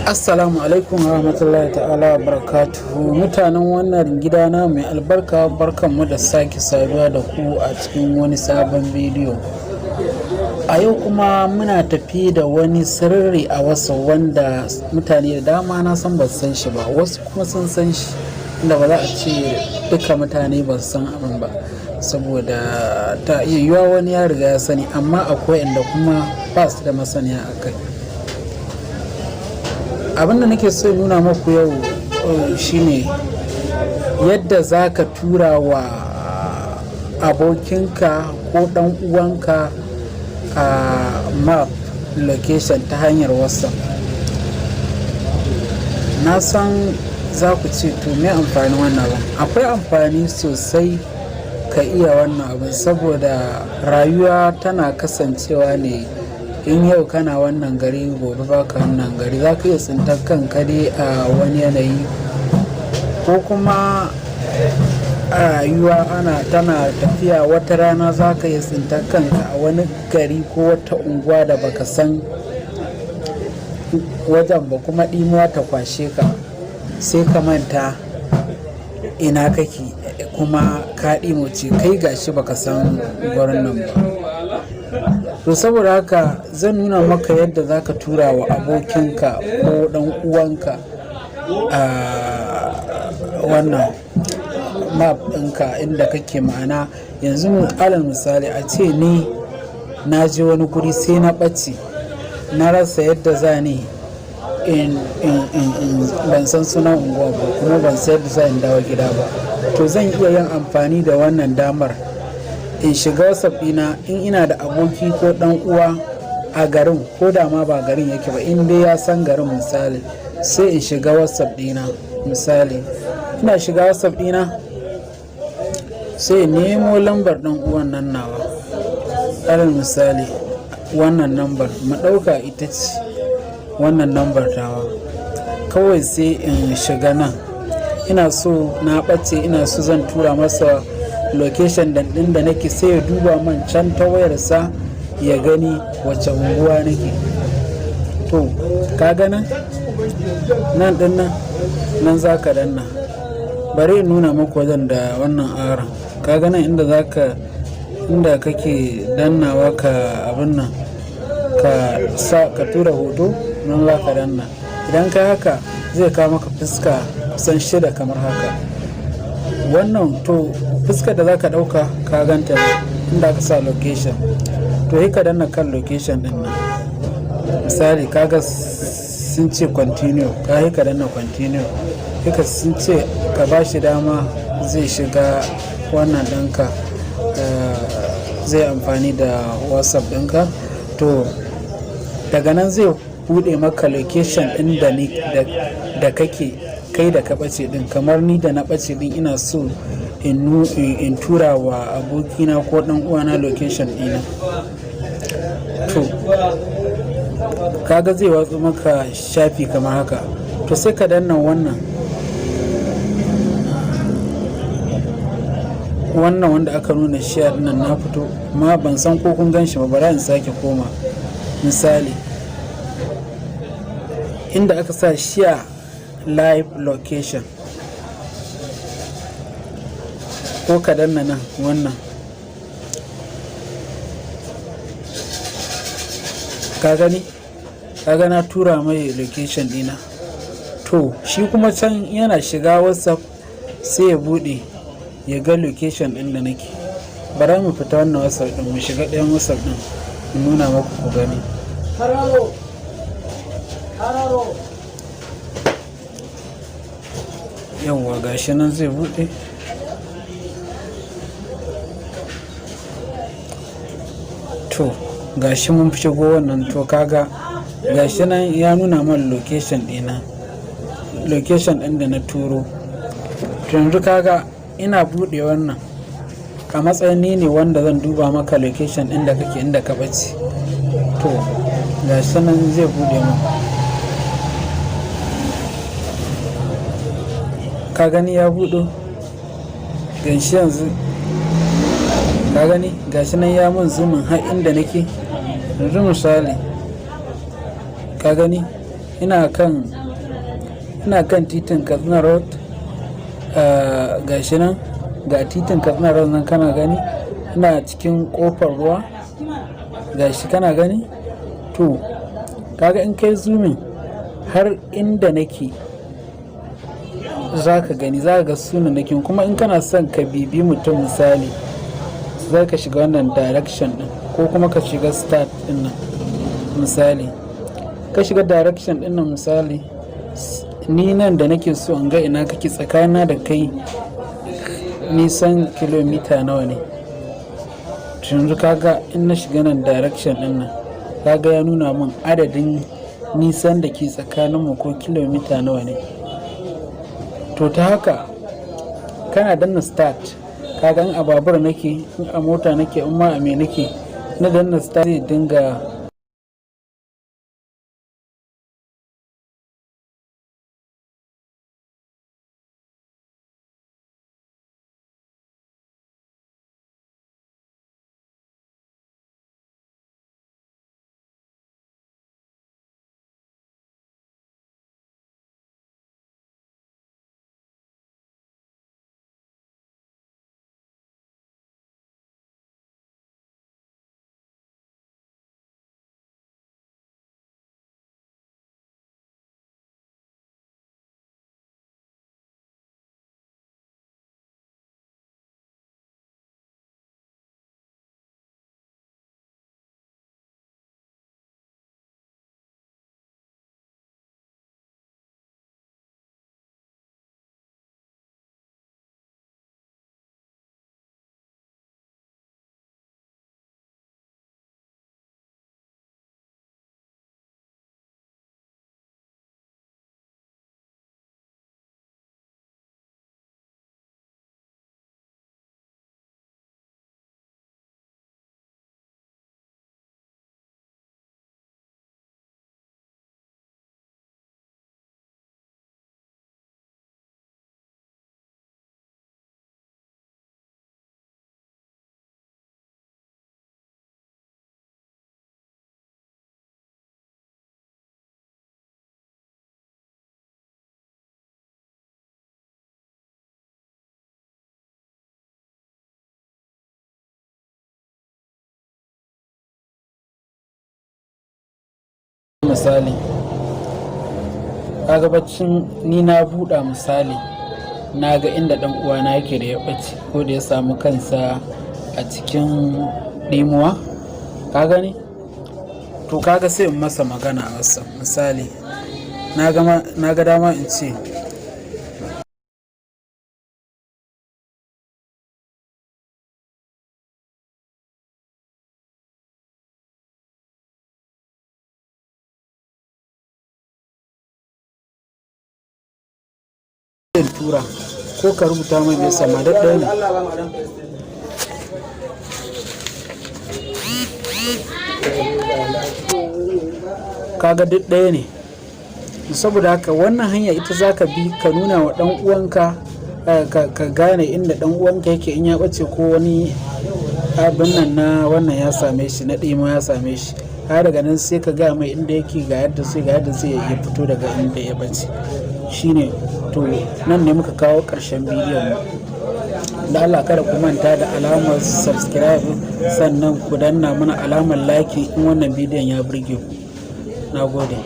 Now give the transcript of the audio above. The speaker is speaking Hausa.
Assalamu alaikum warahmatullahi ta'ala wa barakatuhu. Mutanen wannan gida na mai albarka, barkanmu da sake saduwa da ku a cikin wani sabon bidiyo. A yau kuma muna tafi da wani sirri a wasu wanda mutane da dama na san ba su san shi ba, wasu kuma sun san shi, inda ba za a ce duka mutane ba su san abin ba, saboda ta iya yiwuwa wani ya riga ya sani, amma akwai inda kuma ba su da masaniya a kai. Abin da nake so nuna muku yau shine yadda za ka tura wa abokinka ko dan uwanka a map location ta hanyar WhatsApp. Na san za ku ce, "To, me amfani wannan abin?" Akwai amfani sosai ka iya wannan abin, saboda rayuwa tana kasancewa ne, in yau kana wannan gari, gobe baka wannan gari, za ka iya tsintar kanka dai a wani yanayi, ko kuma rayuwa ana tana tafiya, wata rana za ka iya tsintar kanka a wani gari ko wata unguwa da baka san wajen ba, kuma ɗimuwa ta kwashe ka, sai ka manta ina kake, kuma ka ɗimoce kai gashi baka san gurin nan ba. To, saboda haka zan nuna maka yadda za ka tura wa abokinka ko ɗan uwanka a wannan map ɗinka inda kake. Ma'ana, yanzu alal misali, a ce ni na je wani guri sai na ɓace, na rasa yadda za ni in, ban san sunan unguwa ba, kuma ban san yadda za in dawo gida ba. To, zan iya yin amfani da wannan damar in shiga WhatsApp ɗina. In ina da aboki ko ɗan uwa a garin, ko da ma ba garin yake ba, in dai ya san garin, misali, sai in shiga WhatsApp ɗina. Misali, ina shiga WhatsApp ɗina, sai in nemo lambar ɗan uwan nan nawa. Alal misali, wannan lambar, mu ɗauka ita ce wannan lambar tawa. Kawai sai in shiga nan, ina so na ɓace, ina so zan tura masa location ɗin da nake, sai ya duba man can ta wayarsa ya gani wace unguwa nake. To, ka gana nan ɗin nan, nan za ka danna. Bari in nuna maku wajen da wannan aron. Ka ga nan inda za ka, inda kake dannawa ka abin nan, ka sa ka tura hoto, nan za ka danna. Idan ka haka, zai kawo maka fuska kusan shida kamar haka wannan. To, fuskar da za ka ɗauka, ka ganta inda aka sa location. To, sai ka danna kan location din nan. Misali, kaga sun ce continue, ka yi ka danna continue. Ka sun ce ka ba shi dama zai shiga wannan ɗinka, zai amfani da WhatsApp ɗinka. To, daga nan zai buɗe maka location ɗin da kake, kai da ka ɓace ɗin. Kamar ni da na ɓace ɗin, ina so in tura wa abokina ko ɗan uwana location ɗina. To, kaga zai watsu maka shafi kamar haka. To, sai ka danna wannan wanda aka nuna share nan. Na fito ma, ban san ko kun gan shi ba, bari in sake koma. Misali, inda aka sa share live location, ko ka danna nan wannan. Ka gani, ka na tura mai location dina. To, shi kuma can yana shiga WhatsApp sai ya bude ya ga location din da nake. Bara mu fita wannan WhatsApp din, mu shiga ɗayan WhatsApp din mu nuna maku ku gani. Hararo. Hararo. Yawwa, gashi nan zai bude. To, gashi mun shigo wannan. To, kaga gashi nan ya nuna man location ɗina, location ɗin da na turo. To, yanzu kaga ina buɗe wannan, a matsayin ni ne wanda zan duba maka location ɗin da kake, inda ka ɓace. To, gashi nan zai buɗe min. Ka gani, ya buɗo. Ganshi yanzu, ka gani, gashi nan ya mun zooming har inda nake. Yanzu misali, ka gani, Ina kan titin Katsina Road. Gashi nan, ga titin Katsina Road nan, kana gani? Ina cikin Kofar Ruwa, gashi, kana gani? To kaga in kai zooming har inda nake za ka gani, za ka ga sunan nake. Kuma in kana son ka bibi mutum, misali, za ka shiga wannan direction din, ko kuma ka shiga start din nan. Misali, ka shiga direction din nan, misali, ni nan da nake so in ga ina kake, tsakanina da kai nisan kilomita nawa ne. Yanzu kaga in na shiga nan direction din nan, kaga ya nuna min adadin nisan da ke tsakaninmu, ko kilomita nawa ne. To ta haka kana danna start, kaga in a babur nake, in a mota nake, in ma a me nake, na danna start, zai dinga misali, kaga baccin ni na buɗa, misali, na ga inda ɗan uwana yake da ya ɓace, ko da ya samu kansa a cikin ɗimuwa, ka gani? To kaga sai in masa magana a WhatsApp. Misali, na ga dama in ce in tura, ko ka rubuta mai mai sama da ɗaya ne. Kaga duk ɗaya ne. Saboda haka wannan hanya ita za ka bi ka nuna wa ɗan uwanka, ka gane inda ɗan uwanka yake in ya ɓace, ko wani abin nan na wannan ya same shi, na ɗima ya same shi. Har daga nan sai ka gaya mai inda yake, ga yadda zai ya fito daga inda ya ɓace. Shine. To nan ne muka kawo ƙarshen bidiyon mu. Da Allah kada ku manta da alamar subscribe, sannan ku danna mana alamar like in wannan bidiyon ya burge ku. Na gode.